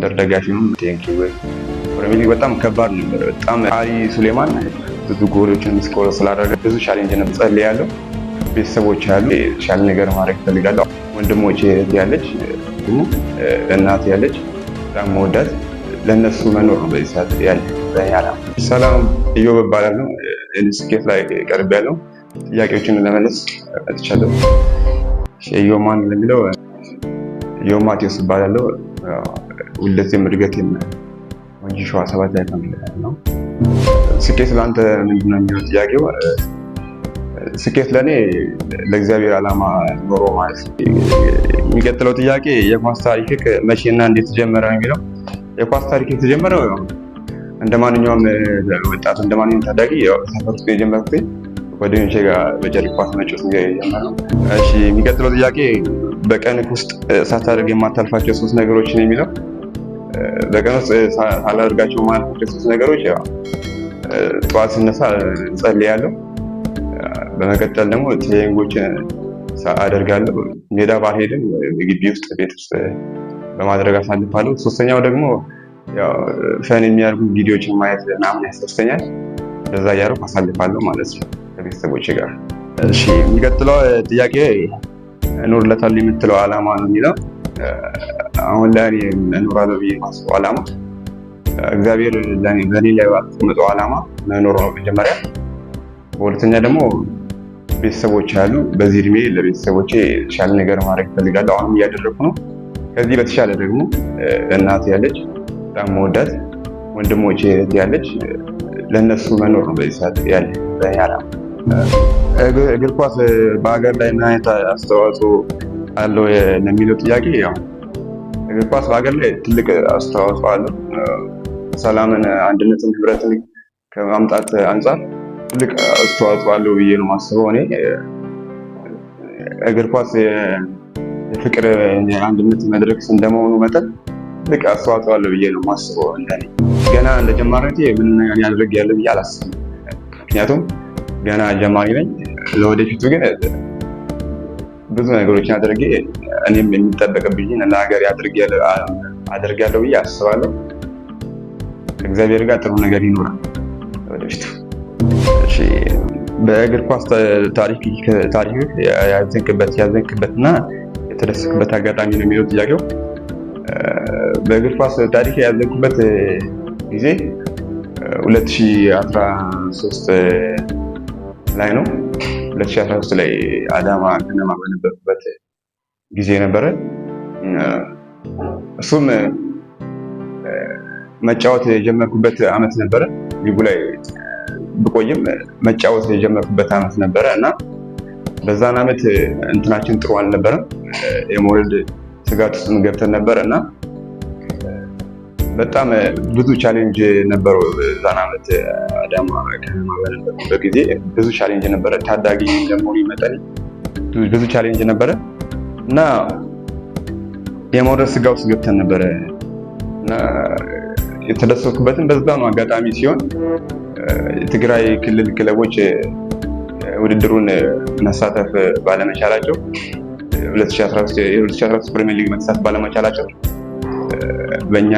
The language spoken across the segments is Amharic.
ጎንደር ደጋፊ ነው። Thank you። ፕሪሚየር ሊግ በጣም ከባድ ነበር። በጣም አሊ ሱሌማን ብዙ ጎሎችን score ስላደረገ ብዙ challenge ነው። ጸልያለሁ። ቤተሰቦች ያሉ የተሻለ ነገር ማድረግ እፈልጋለሁ። ወንድሞቼ፣ እህት ያለች፣ እናት ያለች በጣም መወዳት፣ ለእነሱ መኖር ነው በዚህ ሰዓት ያለ። ሰላም፣ እዮብ እባላለሁ። ስኬት ላይ ቀርቤያለሁ። ጥያቄዎችን ለመለስ መጥቻለሁ። እዮብ ማን ለሚለው እዮብ ማቴዎስ እባላለሁ። ውልደቴም እድገቴም ወንጂ ሸዋ ሰባት ላይ ነው። ስኬት ለአንተ ምንድን ነው የሚለው ጥያቄው፣ ስኬት ለእኔ ለእግዚአብሔር ዓላማ ኖሮ ማለት ነው። የሚቀጥለው ጥያቄ የኳስ ታሪክ መቼና እንዴት ተጀመረ የሚለው፣ የኳስ ታሪክ የተጀመረው እንደ ማንኛውም ወጣት፣ እንደ ማንኛውም ታዳጊ ሰፈር ውስጥ የጀመርኩት ጓደኞቼ ጋር በጨርቅ ኳስ መጫወት የጀመርነው። እሺ፣ የሚቀጥለው ጥያቄ በቀን ውስጥ ሳታደርግ የማታልፋቸው ሶስት ነገሮች ነው የሚለው፣ በቀን ውስጥ ሳላደርጋቸው የማልፋቸው ሶስት ነገሮች ያው ጠዋት ስነሳ እጸልያለሁ። በመቀጠል ደግሞ training ኦችን አደርጋለሁ። ሜዳ ባልሄድም ግቢ ውስጥ፣ ቤት ውስጥ በማድረግ አሳልፋለሁ። ሶስተኛው ደግሞ ያው fun የሚያደርጉ ቪዲዮዎችን ማየት ምናምን ያስደስተኛል። እንደዛ እያደረኩ አሳልፋለሁ ማለት ነው ከቤተሰቦቼ ጋር። እሺ፣ የሚቀጥለው ጥያቄ እኖርለታለሁ የምትለው ዓላማ ነው የሚለው፣ አሁን ላይ እኔ እኖራለሁ ብዬ የማስበው ዓላማ እግዚአብሔር በእኔ ላይ ባስቀመጠው ዓላማ መኖር ነው መጀመሪያ። በሁለተኛ ደግሞ ቤተሰቦች ያሉ፣ በዚህ እድሜ ለቤተሰቦቼ የተሻለ ነገር ማድረግ እፈልጋለሁ። አሁንም እያደረኩ ነው። ከዚህ በተሻለ ደግሞ እናት ያለች በጣም መወዳት፣ ወንድሞቼ፣ እህት ያለች፣ ለእነሱ መኖር ነው በዚህ ሰዓት ያለ ዓላማ። እግር ኳስ በሀገር ላይ ምን አይነት አስተዋጽኦ አለው ለሚለው ጥያቄ፣ ያው እግር ኳስ በሀገር ላይ ትልቅ አስተዋጽኦ አለው። ሰላምን፣ አንድነትን፣ ህብረትን ከማምጣት አንጻር ትልቅ አስተዋጽኦ አለው ብዬ ነው የማስበው። እኔ እግር ኳስ የፍቅር፣ የአንድነት መድረክ እንደመሆኑ መጠን ትልቅ አስተዋጽኦ አለው ብዬ ነው የማስበው። እንደኔ ገና እንደ ጀማሪነቴ ምን ያደርግ ያለ ብዬ አላስብም። ምክንያቱም ገና ጀማሪ ነኝ። ለወደፊቱ ግን ብዙ ነገሮችን አድርጌ እኔም የሚጠበቅብኝን ለሀገር አድርጌያለሁ ብዬ አስባለሁ። ከእግዚአብሔር ጋር ጥሩ ነገር ይኖራል ወደፊቱ። እሺ፣ በእግር ኳስ ታሪክ ያዘንክበት እና የተደሰትክበት አጋጣሚ ነው የሚለው ጥያቄው። በእግር ኳስ ታሪክ ያዘንኩበት ጊዜ 2013 ላይ ነው። 2013 ላይ አዳማ ከነማ በነበርኩበት ጊዜ ነበረ። እሱም መጫወት የጀመርኩበት አመት ነበረ። ሊጉ ላይ ብቆይም መጫወት የጀመርኩበት አመት ነበረ እና በዛን አመት እንትናችን ጥሩ አልነበረም። የመውረድ ስጋት ውስጥ ገብተን ነበር እና በጣም ብዙ challenge ነበረው። በዛን አመት አዳማ ከነማ በነበርኩበት ጊዜ ብዙ challenge ነበረ። ታዳጊ እንደመሆኑ መጠን ብዙ challenge ነበረ እና የመውረድ ስጋት ውስጥ ገብተን ነበረ እና የተደሰትኩበትን በዛ ነው አጋጣሚ ሲሆን የትግራይ ክልል ክለቦች ውድድሩን መሳተፍ ባለመቻላቸው፣ የ2013 ፕሪሚየር ሊግ መሳተፍ ባለመቻላቸው በእኛ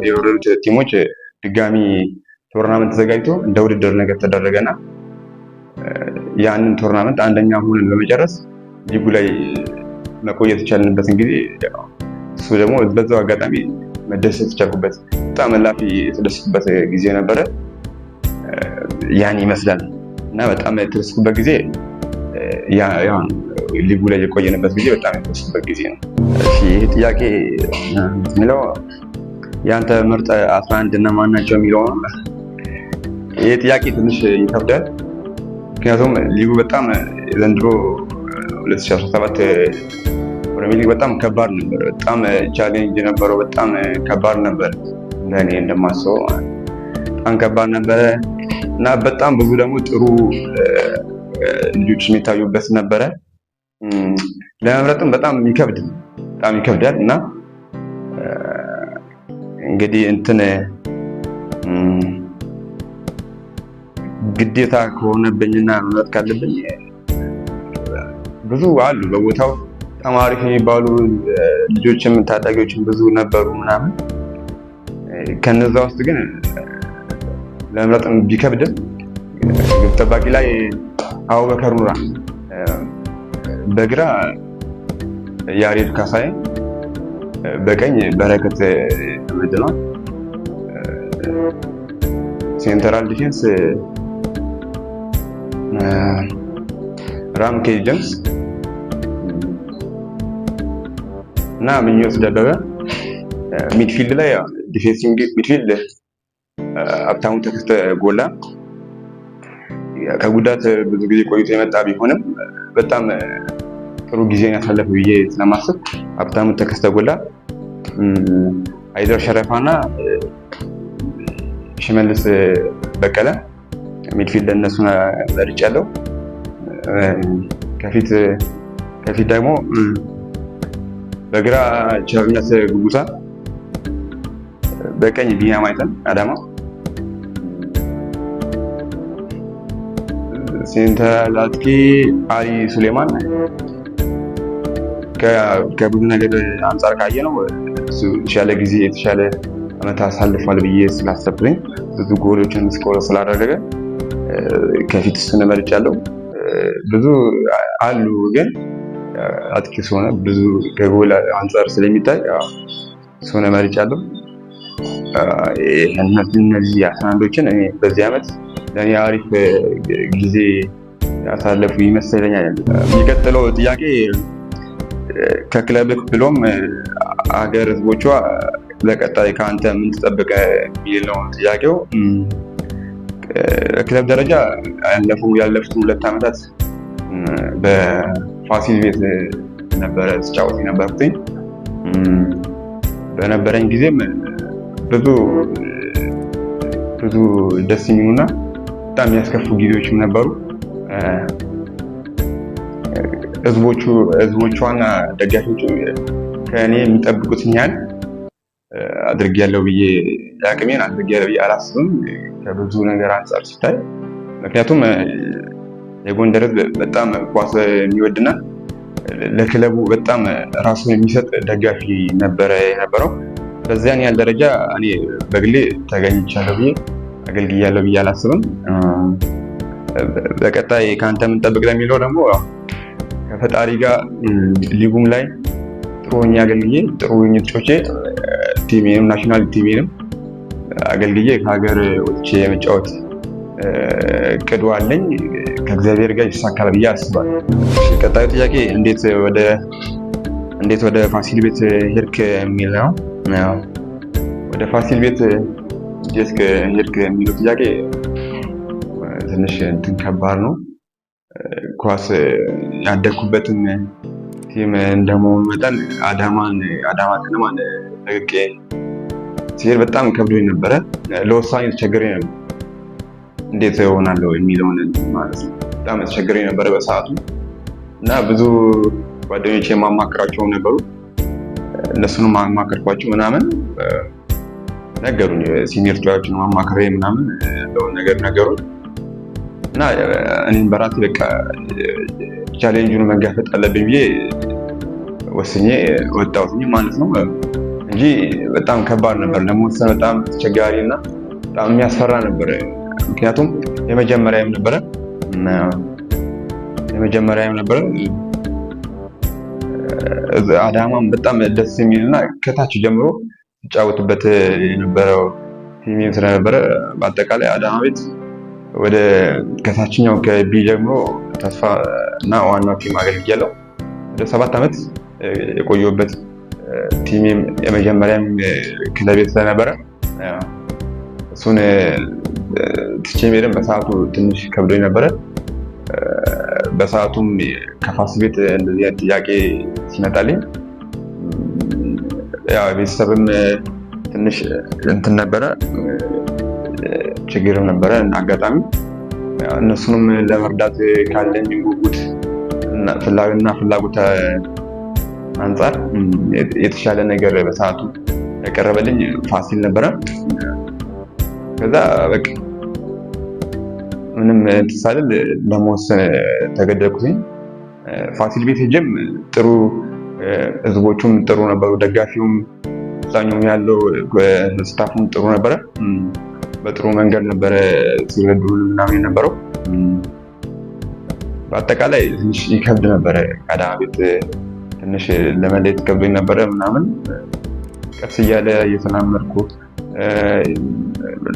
የወረዱት team ኦች ድጋሚ tournament ተዘጋጅቶ እንደ ውድድር ነገር ተደረገና ያንን tournament አንደኛ ሆነን በመጨረስ ሊጉ ላይ መቆየት የቻልንበትን ጊዜ፣ እሱ ደግሞ በዛው አጋጣሚ መደሰት የቻልኩበት፣ በጣም ላፊ የተደሰትኩበት ጊዜ ነበረ። ያን ይመስላል እና በጣም የተደሰትኩበት ጊዜ ሊጉ ላይ የቆየንበት ጊዜ በጣም የተደሰትኩበት ጊዜ ነው። እሺ፣ ይህ ጥያቄ የሚለው የአንተ ምርጥ 11 እነማን ናቸው የሚለው ነው። ይህ ጥያቄ ትንሽ ይከብዳል። ምክንያቱም ሊጉ በጣም ዘንድሮ 2017 ፕሪሚየር ሊግ በጣም ከባድ ነበር። በጣም challenge ነበረው። በጣም ከባድ ነበር። እንደኔ እንደማስበው በጣም ከባድ ነበረ እና በጣም ብዙ ደግሞ ጥሩ ልጆች የሚታዩበት ነበረ። ለመምረጥም በጣም ይከብዳል እና እንግዲህ እንትን ግዴታ ከሆነብኝና መምረጥ ካለብኝ ብዙ አሉ፣ በቦታው በጣም በጣም አሪፍ የሚባሉ ልጆችም ታዳጊዎችም ብዙ ነበሩ ምናምን። ከነዛ ውስጥ ግን ለመምረጥ ቢከብድም ግብ ጠባቂ ላይ አቡበከር ኑራ፣ በግራ ያሬድ ካሳዬ፣ በቀኝ በረከት ምንድነው፣ central defense ራምኬ ጀምስ እና ምኞት ደበበ፣ midfield ላይ defensive midfield ሀብታሙ ተከስተ ጎላ ከጉዳት ብዙ ጊዜ ቆይቶ የመጣ ቢሆንም በጣም ጥሩ ጊዜን ያሳለፈ ብዬ ስለማስብ ሀብታሙ ተከስተ ጎላ፣ አይደር ሸረፋና ሽመልስ በቀለ midfield እነሱን መርጫለሁ። ከፊት ከፊት ደግሞ በግራ ቸርነት ጉጉሳ፣ በቀኝ ቢኒያም አይተን አዳማ፣ central አጥቂ አሊ ሱሌማን ከብዙ ነገር አንጻር ካየ ነው እሱ የተሻለ ጊዜ የተሻለ አመት አሳልፏል ብዬ ስላሰብኩኝ ብዙ ጎሎችን score ስላደረገ ከፊት እሱን መርጫለሁ። ብዙ አሉ ግን አጥቂ ስለሆነ ብዙ ከጎል አንጻር ስለሚታይ እሱን መርጫለሁ። እነዚህ 11ዎችን እኔ በዚህ አመት ለእኔ አሪፍ ጊዜ ያሳለፉ ይመስለኛል። የሚቀጥለው ጥያቄ ከክለብ ብሎም ሀገር ህዝቦቿ ለቀጣይ ከአንተ ምን ትጠብቅ የሚል ነው ጥያቄው። ክለብ ደረጃ ያለፉት 2 አመታት በፋሲል ቤት ነበረ ስጫወት የነበርኩትኝ። በነበረኝ ጊዜም ብዙ ብዙ ደስ የሚሉና በጣም የሚያስከፉ ጊዜዎችም ነበሩ። ህዝቦቿና ደጋፊዎቹ ከእኔ የሚጠብቁትን ያህል አድርጌያለሁ ብዬ የአቅሜን አድርጌያለሁ ብዬ አላስብም፣ ከብዙ ነገር አንጻር ሲታይ። ምክንያቱም የጎንደር ህዝብ በጣም ኳስ የሚወድና ለክለቡ በጣም ራሱን የሚሰጥ ደጋፊ ነበረ የነበረው። በዚያን ያህል ደረጃ እኔ በግሌ ተገኝቻለሁ ብዬ አገልግያለሁ ብዬ አላስብም። በቀጣይ ከአንተ ምን ጠብቅ ለሚለው ደግሞ ከፈጣሪ ጋር ሊጉም ላይ ጥሩ ሆኜ አገልግዬ ጥሩ ሆኜ ተጫውቼ team ኤንም national team ኤንም አገልግዬ ከሀገር ወጥቼ የመጫወት እቅዱ አለኝ። ከእግዚአብሔር ጋር ይሳካል ብዬ አስባለሁ። ቀጣዩ ጥያቄ እንዴት ወደ ፋሲል ቤት ሄድክ የሚል ነው። ወደ ፋሲል ቤት እንዴት ሄድክ የሚለው ጥያቄ ትንሽ እንትን ከባድ ነው። ኳስ ያደግኩበትን team እንደመሆኑ መጠን አዳማ ከነማን ለቅቄ ሲሄድ በጣም ከብዶኝ ነበረ። ለውሳኔ ተቸግሬ ነበር። እንዴት እሆናለሁ የሚለውን ማለት ነው። በጣም ተቸግሬ ነበረ በሰዓቱ እና ብዙ ጓደኞቼ የማማክራቸው ነበሩ። እነሱንም አማከርኳቸው ምናምን ነገሩኝ። senior ተጫዋቾችን ማማከሬ ምናምን ያለውን ነገር ነገሩኝ። እና እኔም በራሴ በቃ challenge ኡን መጋፈጥ አለብኝ ብዬ ወስኜ ወጣሁኝ ማለት ነው። እንጂ በጣም ከባድ ነበር ለመወሰን፣ በጣም አስቸጋሪ እና በጣም የሚያስፈራ ነበር። ምክንያቱም የመጀመሪያም ነበረ። አዳማም በጣም ደስ የሚልና ከታች ጀምሮ ሲጫወትበት የነበረው team ስለነበረ በአጠቃላይ አዳማ ቤት ወደ ከታችኛው ከ B ጀምሮ ተስፋ እና ዋናው team አገልግያለሁ። ወደ 7 ዓመት የቆየሁበት team የመጀመሪያም ክለቤ ስለነበረ እሱን ትቼ መሄድም በሰዓቱ ትንሽ ከብዶኝ ነበረ። በሰዓቱም ከፋሲል ቤት እንደዚህ አይነት ጥያቄ ሲመጣልኝ ያው ቤተሰብም ትንሽ እንትን ነበረ፣ ችግርም ነበረ። አጋጣሚ እነሱንም ለመርዳት ካለኝ ጉጉት እና ፍላጎት አንጻር የተሻለ ነገር በሰዓቱ ያቀረበልኝ ፋሲል ነበረ። ከዛ በቃ ምንም እንትን ሳልል ለመወሰን ተገደድኩኝ። ፋሲል ቤት ሄጄም ጥሩ ህዝቦቹም ጥሩ ነበሩ። ደጋፊውም አብዛኛውም ያለው staff ኡም ጥሩ ነበረ። በጥሩ መንገድ ነበረ ሲረዱን ምናምን የነበረው። በአጠቃላይ ትንሽ ይከብድ ነበረ። ከአዳማ ቤት ትንሽ ለመለየት ከብዶኝ ነበረ ምናምን። ቀስ እያለ እየተላመድኩ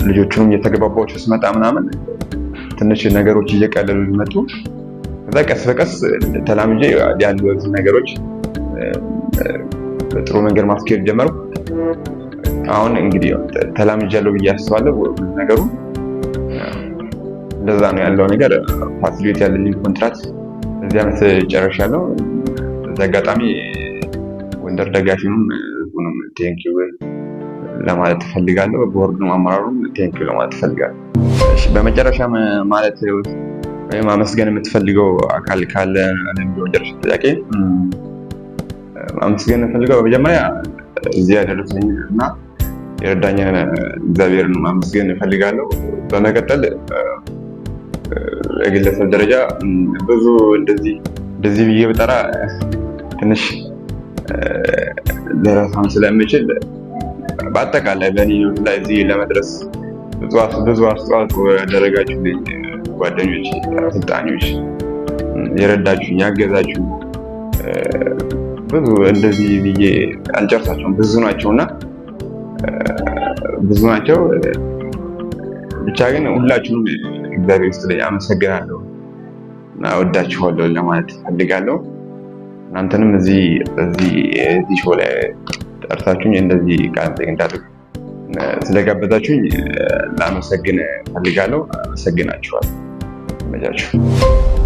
ልጆቹንም እየተገባባቸው ስመጣ ምናምን ትንሽ ነገሮች እየቀለሉ መጡ። ከዛ ቀስ በቀስ ተላምጄ ያሉትን ነገሮች በጥሩ መንገድ ማስኬድ ጀመርኩ። አሁን እንግዲህ ተላምጃለሁ ብዬ አስባለሁ። ነገሩ እንደዛ ነው ያለው ነገር። ፋሲል ቤት ያለኝን ኮንትራት በዚህ ዓመት ጨርሻለሁ። በዚህ አጋጣሚ ጎንደር ደጋፊውንም ህዝቡንም thank you ለማለት እፈልጋለሁ። ቦርዱም አመራሩም thank you ለማለት እፈልጋለሁ። በመጨረሻ ማለት ወይም ማመስገን የምትፈልገው አካል ካለ ለሚለው መጨረሻ ጥያቄ፣ ማመስገን የምፈልገው በመጀመሪያ እዚህ ያደረሰኝ እና የረዳኝን እግዚአብሔርን ማመስገን እፈልጋለሁ። በመቀጠል በግለሰብ ደረጃ ብዙ እንደዚህ እንደዚህ ብዬ ብጠራ ትንሽ ልረሳም ስለምችል በአጠቃላይ በእኔ ህይወት ላይ እዚህ ለመድረስ ብዙ አስተዋጽኦ ያደረጋችሁልኝ ጓደኞች፣ አሰልጣኞች፣ የረዳችሁኝ፣ ያገዛችሁ ብዙ እንደዚህ ብዬ አልጨርሳቸውም። ብዙ ናቸው እና ብዙ ናቸው። ብቻ ግን ሁላችሁም እግዚአብሔር ይስጥልኝ፣ አመሰግናለሁ እና እወዳችኋለሁ ለማለት እፈልጋለሁ። እናንተንም እዚህ እዚህ እዚህ show ላይ ጠርታችሁኝ እንደዚህ ቃለ መጠይቅ እንዳደርግ ስለጋበዛችሁኝ ላመሰግን እፈልጋለሁ። አመሰግናችኋለሁ። ይመቻችሁ።